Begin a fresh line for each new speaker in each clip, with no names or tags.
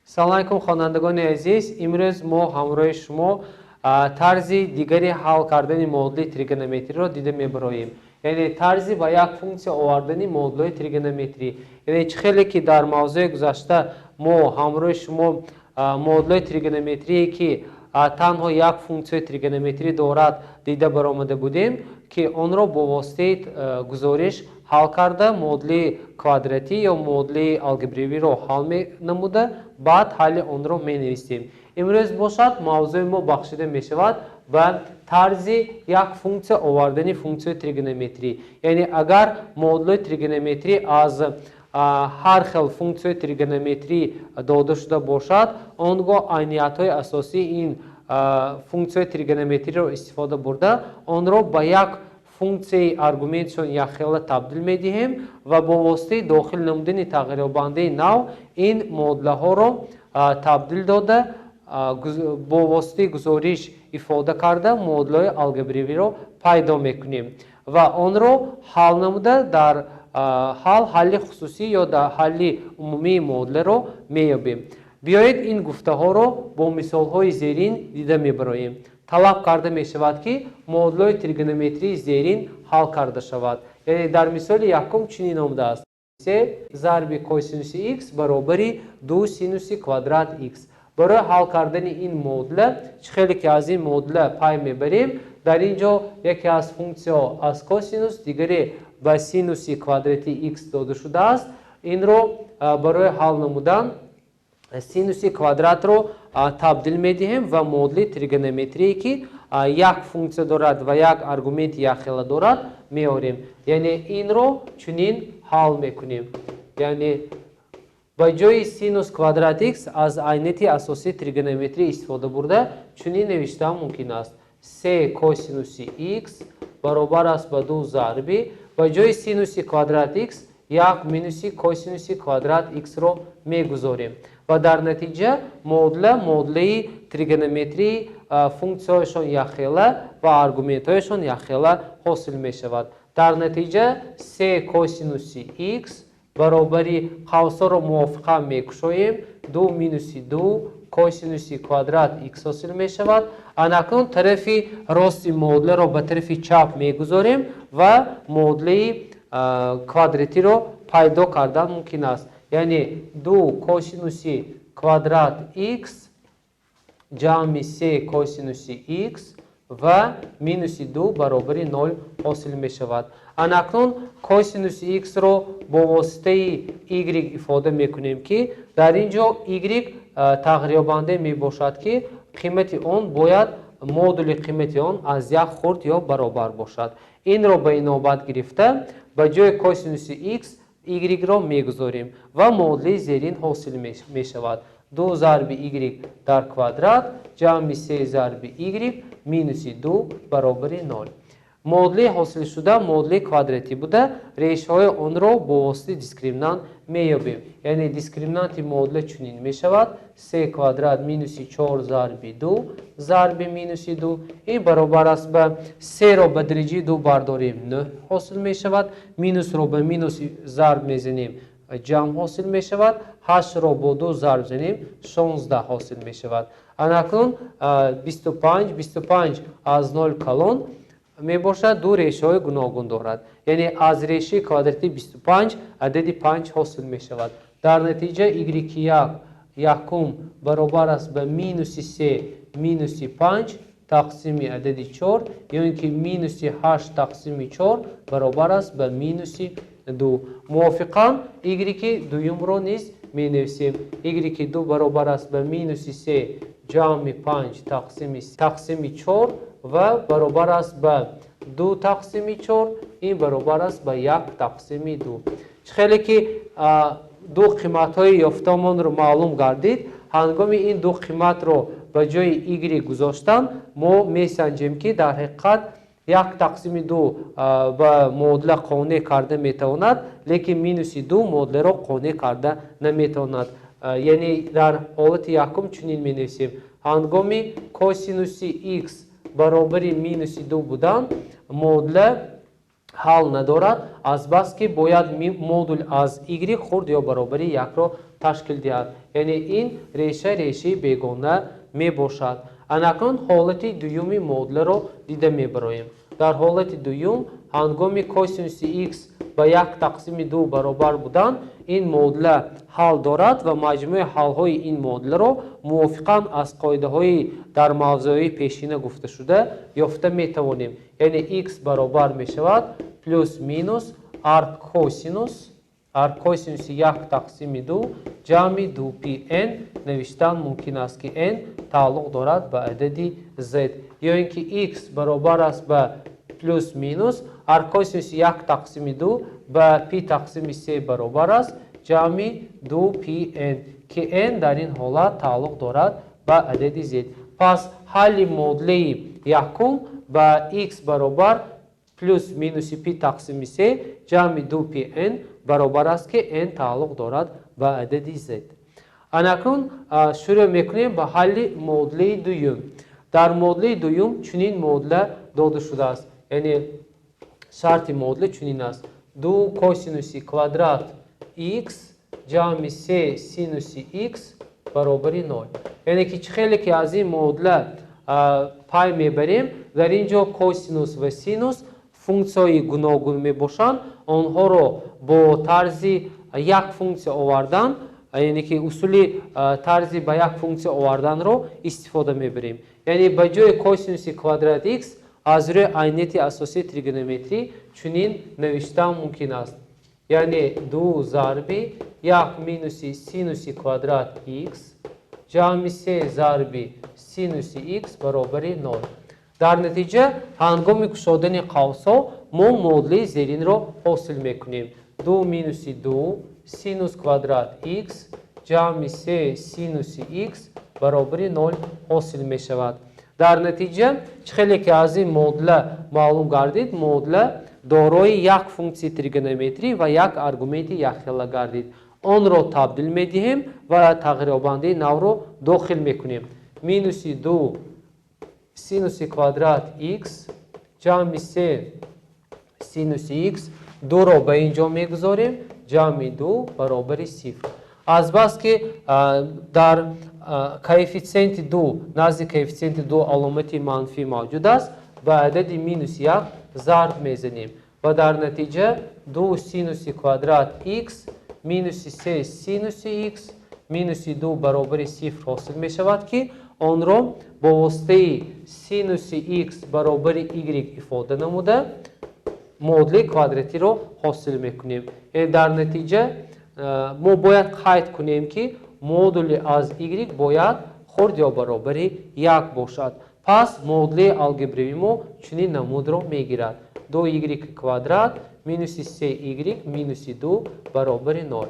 Салом алайкум, хонандагони азиз. Имрӯз мо ҳамроҳи шумо тарзи дигари ҳал кардани модули тригонометриро дида мебароем, яъне тарзи ба як функсия овардани модулҳои тригонометрӣ. Яъне чӣ хеле ки дар мавзӯи гузашта мо ҳамроҳи шумо модулҳои тригонометрие, ки танҳо як функсияи тригонометрӣ дорад, дида баромада будем, ки онро бо воситаи гузориш ҳал карда, модули квадратӣ ё модули алгебравиро ҳал менамуда, баъд ҳалли онро менависем. Имрӯз бошад, мавзӯи мо бахшида мешавад ба тарзи як функсия овардани функсияи тригонометрӣ. Яъне агар модулҳои тригонометрӣ аз ҳар хел функсияи тригонометрӣ дода шуда бошад, он гоҳ айниятҳои асосии ин функсияи тригонометриро истифода бурда, онро ба як функсияи аргументшон якхела табдил медиҳем ва бо воситаи дохил намудани тағйирёбандаи нав ин модулаҳоро табдил дода, бо воситаи гузориш ифода карда, модулҳои алгебравиро пайдо мекунем ва онро ҳал намуда, дар ҳал ҳалли хусусӣ ё дар ҳалли умумии модуларо меёбем. Биёед, ин гуфтаҳоро бо мисолҳои зерин дида мебароем. Талаб карда мешавад, ки модулҳои тригонометрии зерин ҳал карда шавад. Яъне дар мисоли якум чунин омадааст: се зарби косинуси х баробари ду синуси квадрат х. Барои ҳал кардани ин модула, чӣ хеле ки аз ин модула пай мебарем, дар ин ҷо яке аз функсияҳо аз косинус, дигаре ба синуси квадрати х дода шудааст. Инро барои ҳал намудан синуси квадратро табдил медиҳем ва модули тригонометрие, ки як функсия дорад ва як аргументи якхела дорад, меорем. Яъне инро чунин ҳал мекунем, яъне ба ҷои синус квадрат х аз айнияти асосии тригонометрӣ истифода бурда, чунин навиштан мумкин аст: се косинуси х баробар аст ба ду зарби, ба ҷои синуси квадрат х як минуси косинуси квадрат х-ро мегузорем ва дар натиҷа модула модулаи тригонометрии функсияҳояшон якхела ва аргументҳояшон якхела ҳосил мешавад. Дар натиҷа се косинуси х баробари, қавсҳоро мувофиқан мекушоем, ду минуси ду косинуси квадрат х ҳосил мешавад. Анакнун тарафи рости модуларо ба тарафи чап мегузорем ва модулаи квадратиро пайдо кардан мумкин аст. Яъне ду косинуси квадрат х ҷамъи се косинуси х ва минуси ду баробари нол ҳосил мешавад. Анакнун косинуси х-ро бо воситаи y ифода мекунем, ки дар ин ҷо y тағйирёбанде мебошад, ки қимати он бояд, модули қимати он аз як хурд ё баробар бошад. Инро ба инобат гирифта, ба ҷои косинуси х y-ро мегузорем ва модули зерин ҳосил мешавад: ду зарби y дар квадрат ҷамъи се зарби y минуси ду баробари нол. Модули ҳосилшуда модули квадратӣ буда, решаҳои онро бо воситаи дискриминант меёбем. Яъне дискриминанти модула чунин мешавад: се квадрат минуси чор зарби ду зарби минуси ду. Ин баробар аст ба, серо ба дараҷаи ду бардорем, нӯҳ ҳосил мешавад, минусро ба минус зарб мезанем, ҷамъ ҳосил мешавад, ҳаштро бо ду зарб занем, 16 ҳосил мешавад. Анакнун 25, 25 аз нол калон мебошад, ду решаҳои гуногун дорад. Яъне аз решаи квадрати 25 адади панҷ ҳосил мешавад. Дар натиҷа y як якум баробар аст ба минуси се минуси панҷ тақсими адади чор ё ин ки минуси ҳашт тақсими чор баробар аст ба минуси ду. Мувофиқан y дуюмро низ менависем: y ду баробар аст ба минуси се ҷамъи панҷ тақсими чор ва баробар аст ба ду тақсими чор. Ин баробар аст ба як тақсими ду. Чӣ хеле ки ду қиматҳои ёфтаамонро маълум гардид, ҳангоми ин ду қиматро ба ҷои y гузоштан, мо месанҷем, ки дар ҳақиқат як тақсими ду ба модула қонеъ карда метавонад, лекин минуси ду модуларо қонеъ карда наметавонад. Яъне дар ҳолати якум чунин менависем: ҳангоми косинуси х баробари минуси ду будан, модула ҳал надорад, азбаски бояд модул аз y хурд ё баробари якро ташкил диҳад. Яъне ин реша решаи бегона мебошад. Анакнун ҳолати дуюми модулро дида мебароем. Дар ҳолати дуюм ҳангоми косинуси x ба 1 тақсими 2 баробар будан ин модула ҳал дорад ва маҷмӯи ҳалҳои ин модуларо мувофиқан аз қоидаҳои дар мавзӯи пешина гуфташуда ёфта метавонем. Яъне x баробар мешавад плюс минус арк косинуси 1 тақсими 2 ҷамъи 2 пи n навиштан мумкин аст, ки n тааллуқ дорад ба адади z, ё ин ки x баробар аст ба плюс минус арк косинуси 1 тақсими 2 ба пи тақсими се баробар аст ҷамъи 2 пи n, ки n дар ин ҳолат тааллуқ дорад ба адади z. Пас ҳалли модулаи якум ба x баробар плюс минуси пи тақсими се ҷамъи 2 пи n баробар аст, ки n тааллуқ дорад ба адади z. Анакнун шурӯъ мекунем ба ҳалли модулаи дуюм. Дар модулаи дуюм чунин модула дода шудааст, яъне шарти модула чунин аст: 2 косинуси квадрат x ҷамъи се синуси x баробари нол. Яъне ки чӣ хеле ки аз ин модула пай мебарем, дар ин ҷо косинус ва синус функсияҳои гуногун мебошанд. Онҳоро бо тарзи як функсия овардан, яъне ки усули тарзи ба як функсия оварданро истифода мебарем. Яъне ба ҷои косинуси квадрат x аз рӯи айнияти асосии тригонометрӣ чунин навиштан мумкин аст, яъне ду зарби як минуси синуси квадрат x ҷамъи се зарби синуси x баробари нол. Дар натиҷа ҳангоми кушодани қавсҳо мо модулаи зеринро ҳосил мекунем: ду минуси ду синус квадрат x ҷамъи се синуси x баробари нол ҳосил мешавад. Дар натиҷа, чӣ хеле ки аз ин модула маълум гардид, модула дорои як функсияи тригонометрӣ ва як аргументи якхела гардид. Онро табдил медиҳем ва тағйирёбандаи навро дохил мекунем: минуси ду синуси квадрат x ҷамъи се синуси x, дуро ба ин ҷо мегузорем, ҷамъи ду баробари сифр. Азбаски дар коэффитсиенти ду, назди коэффитсиенти ду аломати манфӣ мавҷуд аст, ба адади минус як зарб мезанем ва дар натиҷа ду синуси квадрат x минуси се синуси x минуси ду баробари сифр ҳосил мешавад, ки онро бо воситаи синуси x баробари y ифода намуда модули квадратиро ҳосил мекунем. Дар натиҷа мо бояд қайд кунем, ки модули аз y бояд хурд ё баробари як бошад. Пас модули алгебравии мо чунин намудро мегирад: ду y квадрат минуси се y минуси ду баробари нол.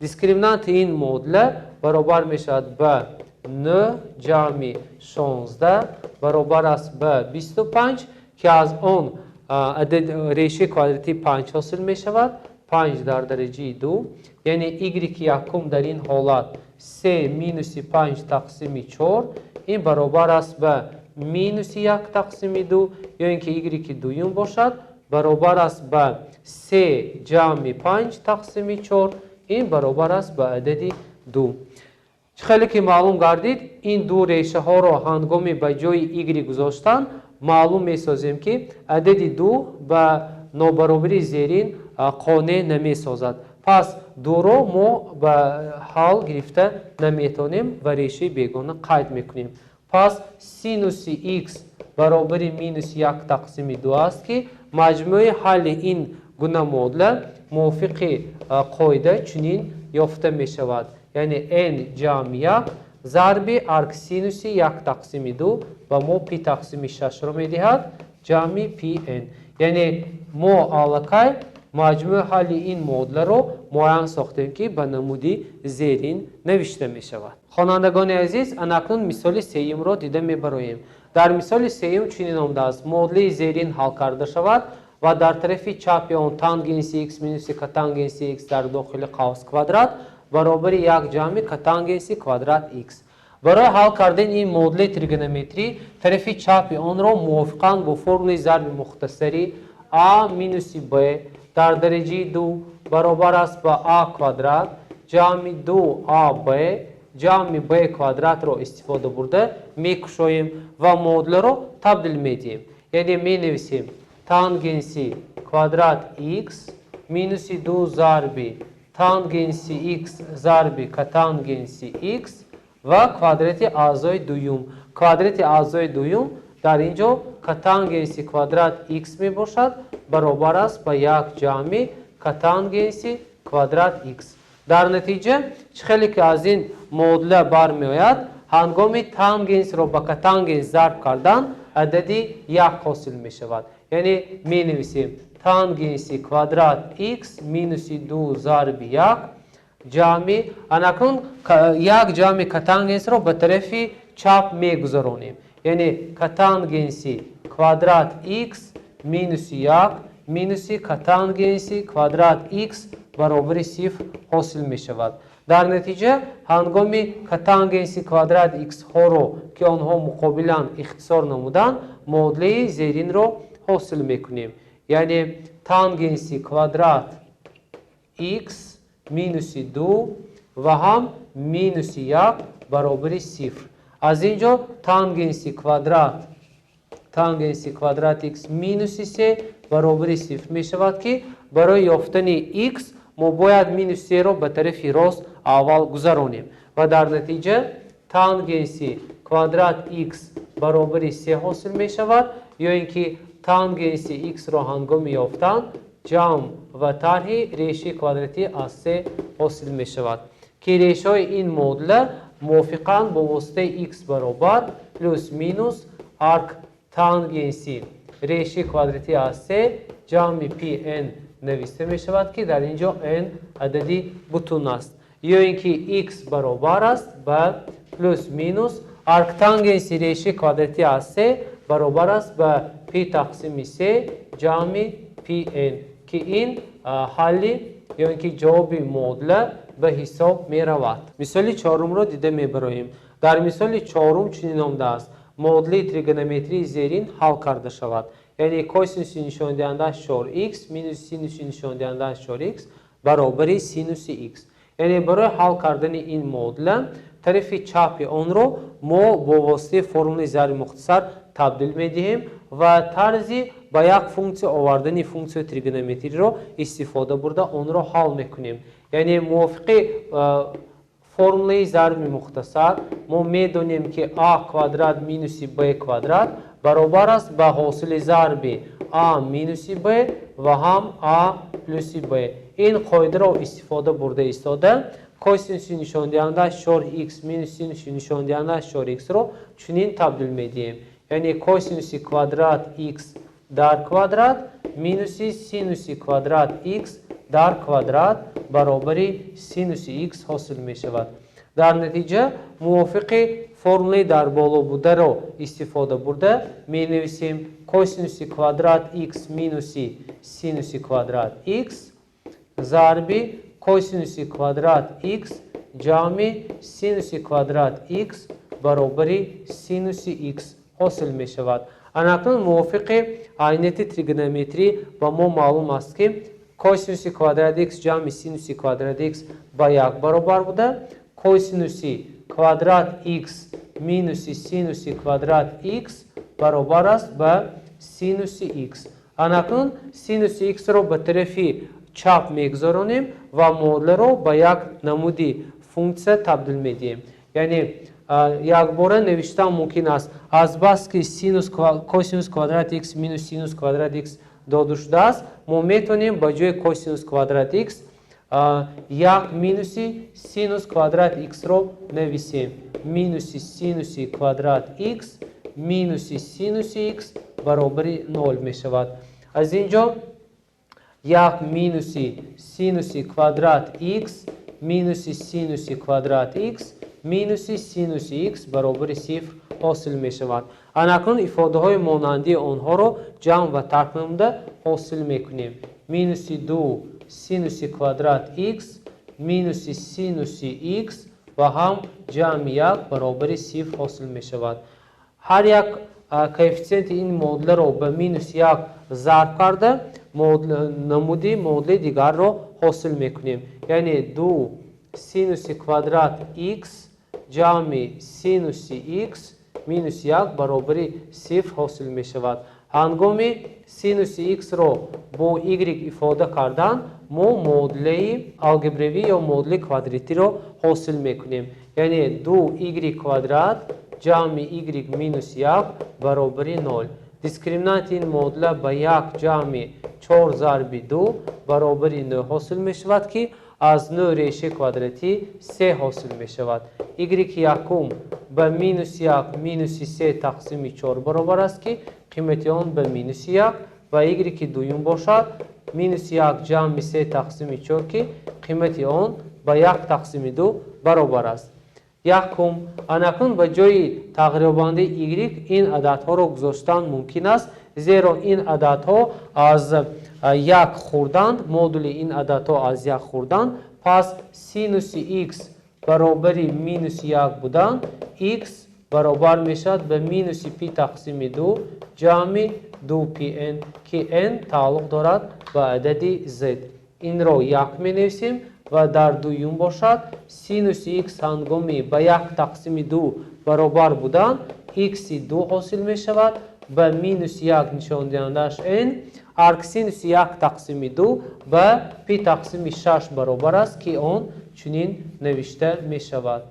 Дискриминанти ин модула баробар мешавад ба 9 ҷамъи 16 баробар аст ба 25, ки аз он решаи квадратии 5 ҳосил мешавад, 5 дар дараҷаи 2. Яъне y якум дар ин ҳолат се минуси 5 тақсими 4, ин баробар аст ба минуси 1 тақсими 2, ё ин ки y дуюм бошад баробар аст ба се ҷамъи 5 тақсими 4, ин баробар аст ба адади 2. Чӣ хеле ки маълум гардид, ин ду решаҳоро ҳангоми ба ҷои y гузоштан маълум месозем, ки адади ду ба нобаробарии зерин қонеъ намесозад. Пас дуро мо ба ҳал гирифта наметавонем ва решаи бегона қайд мекунем. Пас синуси x баробари минус як тақсими ду аст, ки маҷмӯи ҳалли ин гуна модула мувофиқи қоида чунин ёфта мешавад, яъне n ҷамъ як зарби арксинуси як тақсими ду ба мо пи тақсими шашро медиҳад ҷамъи пи n. Яъне мо аллакай маҷмӯи ҳалли ин модуларо муайян сохтем, ки ба намуди зерин навишта мешавад. Хонандагони азиз, анакнун мисоли сеюмро дида мебароем. Дар мисоли сеюм чунин омадааст: модулаи зерин ҳал карда шавад ва дар тарафи чапи он тангенси x минуси котангенси x дар дохили қавс квадрат баробари як ҷамъи котангенси квадрат x. Барои ҳал кардани ин модулаи тригонометрӣ тарафи чапи онро мувофиқан бо формулаи зарби мухтасари а минуси б дар дараҷаи 2 баробар аст ба а квадрат ҷамъи 2аб ҷамъи б квадратро истифода бурда мекушоем ва муодиларо табдил медиҳем. Яъне менависем тангенси квадрат х минуси 2 зарби тангенси х зарби котангенси х ва квадрати аъзои дуюм. Квадрати аъзои дуюм дар ин ҷо котангенси квадрат х мебошад, баробар аст ба 1 ҷамъи котангенси квадрат х. Дар натиҷа чӣ хеле ки аз ин муодила бармеояд, ҳангоми тангенсро ба котангенс зарб кардан адади 1 ҳосил мешавад. Яъне менависем тангенси квадрат х минуси 2 зарби 1 ҷамъи, анакун 1 ҷамъи котангенсро ба тарафи чап мегузаронем. Яъне котангенси квадрат х минуси 1 минуси котангенси квадрат х баробари 0 ҳосил мешавад. Дар натиҷа ҳангоми котангенси квадрат х-ҳоро, ки онҳо муқобилан ихтисор намуданд, муодилаи зеринро ҳосил мекунем. Яъне тангенси квадрат х минуси 2 ва ҳам минуси 1 баробари 0. Аз ин ҷо тангенси квадрат х минуси 3 баробари 0 мешавад, ки барои ёфтани х мо бояд минус 3-ро ба тарафи рост аввал гузаронем ва дар натиҷа тангенси квадрат х баробари 3 ҳосил мешавад, ё ин ки тангенси х-ро ҳангоми ёфтан ҷамъ ва тарҳи решаи квадратӣ аз 3 ҳосил мешавад, ки решаҳои ин муодила мувофиқан бо воситаи х баробар плюс минус арк тангенси решаи квадратӣ аз 3 ҷамъи пи n нависта мешавад, ки дар ин ҷо n адади бутун аст, ё ин ки х баробар аст ба плюс минус арктангенси решаи квадратӣ аз 3 баробар аст ба пи тақсими 3 ҷамъи пи n, ки ин ҳалли ё ин ки ҷавоби муодила ба ҳисоб меравад. Мисоли чорумро дида мебароем. Дар мисоли чорум чунин омадааст: муодилаи тригонометрии зерин ҳал карда шавад. Яъне косинуси нишондиҳандааш 4х минус синуси нишондиҳандааш 4х баробари синуси х. Яъне барои ҳал кардани ин муодила тарафи чапи онро мо бо воситаи формулаи зарби мухтасар табдил медиҳем ва тарзи ба як функсия овардани функсияи тригонометриро истифода бурда онро ҳал мекунем. Яъне мувофиқи формулаи зарби мухтасар мо медонем, ки а квадрат минуси б квадрат баробар аст ба ҳосили зарби а минуси б ва ҳам а плюси б. Ин қоидаро истифода бурда истода косинуси нишондиҳандааш 4х минус синуси нишондиҳандааш 4х-ро чунин табдил медиҳем. Яъне косинуси квадрат х дар квадрат минуси синуси квадрат х дар квадрат баробари синуси х ҳосил мешавад. Дар натиҷа мувофиқи формулаи дар боло бударо истифода бурда менависем косинуси квадрат х минуси синуси квадрат х зарби косинуси квадрат х ҷамъи синуси квадрат х баробари синуси х ҳосил мешавад. Анакнун мувофиқи айнияти тригонометрӣ ба мо маълум аст, ки косинуси квадрат х ҷамъи синуси квадрат х ба як баробар буда, косинуси квадрат х минуси синуси квадрат х баробар аст ба синуси х. Анакнун синуси х-ро ба тарафи чап мегузаронем ва муодиларо ба як намуди функсия табдил медиҳем. Яъне якбора навиштан мумкин аст: азбаски косинус квадрат х минус синус квадрат х дода шудааст, мо метавонем ба ҷои косинус квадрат х як минуси синус квадрат х-ро нависем. Минуси синуси квадрат х минуси синуси х баробари нол мешавад. Аз ин ҷо як минуси синуси квадрат х минуси синуси квадрат х минуси синуси х баробари сифр ҳосил мешавад. Анакнун ифодаҳои монандии онҳоро ҷамъ ва тарк намуда ҳосил мекунем: минуси ду синуси квадрат х минуси синуси х ва ҳам ҷамъи як баробари сифр ҳосил мешавад. Ҳар як коэффитсиенти ин муодиларо ба минус як зарб карда намуди муодили дигарро ҳосил мекунем. Яъне 2 синуси квадрат х ҷамъи синуси х минус 1 баробари 0 ҳосил мешавад. Ҳангоми синуси х-ро бо y ифода кардан мо муодилаи алгебравӣ ё муодилаи квадратиро ҳосил мекунем. Яъне 2y квадрат ҷамъи y минус 1 баробари 0. Дискриминанти ин муодила ба 1 ҷамъи 4 зарби 2 баробари 9 ҳосил мешавад, ки аз 9 решаи квадратӣ 3 ҳосил мешавад. Y якум ба минус 1 минуси 3 тақсими 4 баробар аст, ки қимати он ба минуси 1, ва y дуюм бошад минуси 1 ҷамъи 3 тақсими 4, ки қимати он ба 1 тақсими 2 баробар аст. Якум, анакун ба ҷои тағйирёбандаи y ин ададҳоро гузоштан мумкин аст, зеро ин ададҳо аз 1 хурданд, модули ин ададҳо аз 1 хурданд. Пас синуси x баробари минуси 1 будан, x баробар мешавад ба минуси пи тақсими 2 ҷамъи 2 пн, ки n тааллуқ дорад ба адади z. Инро 1 менависем ва дар дуюм бошад синуси x ҳангоми ба 1 тақсими 2 баробар будан, x-и 2 ҳосил мешавад ба минуси 1, нишондиҳандааш n, арксинуси 1 тақсими 2 ба пи тақсими 6 баробар аст, ки он чунин навишта мешавад.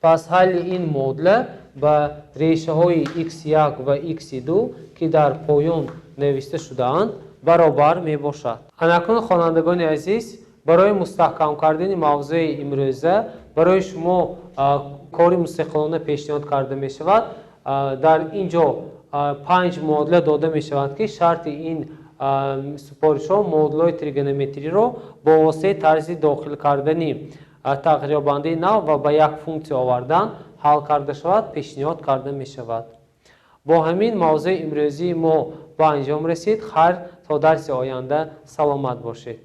Пас ҳалли ин муодила ба решаҳои x1 ва x2, ки дар поён навишта шудаанд, баробар мебошад. Анакун, хонандагони азиз, барои мустаҳкам кардани мавзӯи имрӯза барои шумо кори мустақилона пешниҳод карда мешавад. Дар ин ҷо панҷ муодила дода мешавад, ки шарти ин супоришҳо муодилаҳои тригонометриро бо воситаи тарзи дохил кардани тағйирёбандаи нав ва ба як функсия овардан ҳал карда шавад, пешниҳод карда мешавад. Бо ҳамин мавзӯи имрӯзии мо ба анҷом расид. Хайр, то дарси оянда саломат бошед.